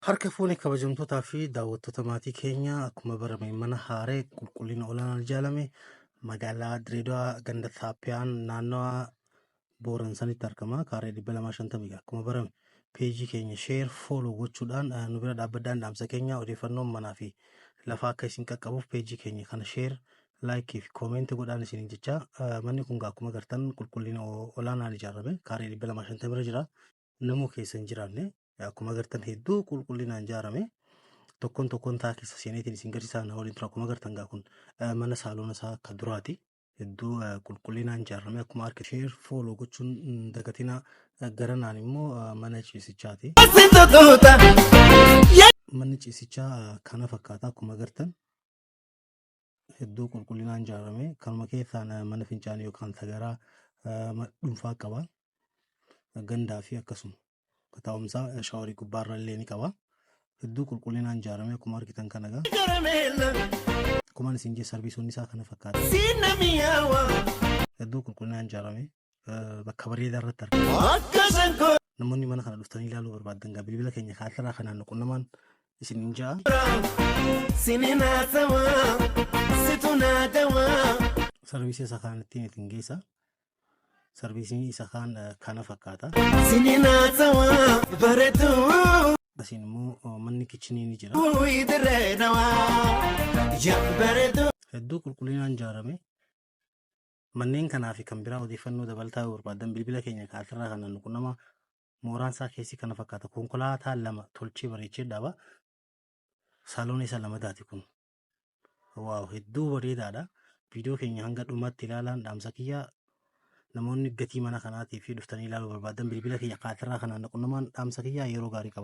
Harka fuune, kabajamtootaa fi daawwattoota maatii keenya, akkuma barame mana haaree qulqullina olaanaan ijaarame magaalaa Direedawaa, ganda Taappiyaan, naannawa Booransanitti argama. Kaaree 250. Akkuma barame peejii keenya share, follow gochuudhaan nu bira dhaabbadhaan dhaamsa keenya. Odeeffannoon manaa fi lafaa akka isin qaqqabuuf peejii keenya kana share, like fi comment godhaan isiniin jecha. Manni kun akkuma agartan qulqullina olaanaan ijaarame, kaaree 250 irra jira. Namuu keessa hin jiraanne, akkuma agartan hedduu qulqullinaan ijaarame. Tokkoon tokkoon taa keessa seeneetiin isin garsiisaa, na waliin tura. Akkuma agartan gaa kun mana saaloona isaa akka duraati. Hedduu qulqullinaan ijaarame. Akkuma argite share, follow gochuun dagatina. Garanaan immoo mana ciisichaati. Manni ciisichaa kana fakkaata. Akkuma agartan hedduu qulqullinaan ijaarame. Kanuma keessaan mana fincaanii yookaan sagaraa dhuunfaa qaba. Gandaa fi akkasuma taa'umsaa shaaworii gubbaarra illee ni qaba. Hedduu qulqullinaan ijaarame akkuma argitan kana gaa. Akkuma isin jee sarviisoonni isaa kana fakkaata. Hedduu qulqullinaan ijaarame, bakka bareedaa irratti argama. Namoonni mana kana dhuftanii ilaaluu barbaadan gaa bilbila keenya kaasirraa kanaan nu qunnamaan isin hin ja'a. Sarviisii isa kaan ittiin ittiin geessa. Sarviisiin isa kaan kana fakkaata. Asiin immoo manni kichinii ni jira. Hedduu qulqullinaan ijaarame. Manneen kanaa fi kan biraa odeeffannoo dabalataa yoo barbaadan bilbila keenya kaasirraa kanaan nu qunnamaa. Mooraan isaa keessi kana fakkaata. Konkolaataa lama tolchee bareechee dhaaba. Saaloon isa lamataati kun. Wow, hedduu bareedaadha. Viidiyoo keenya hanga dhumaatti ilaalaan dhaamsa kiyyaa. Namoonni gatii mana kanaatii fi dhuftanii ilaaluu barbaadan bilbila keenya kaasirraa kanaan nu qunnamaan dhaamsa kiyyaa. Yeroo gaarii qaba.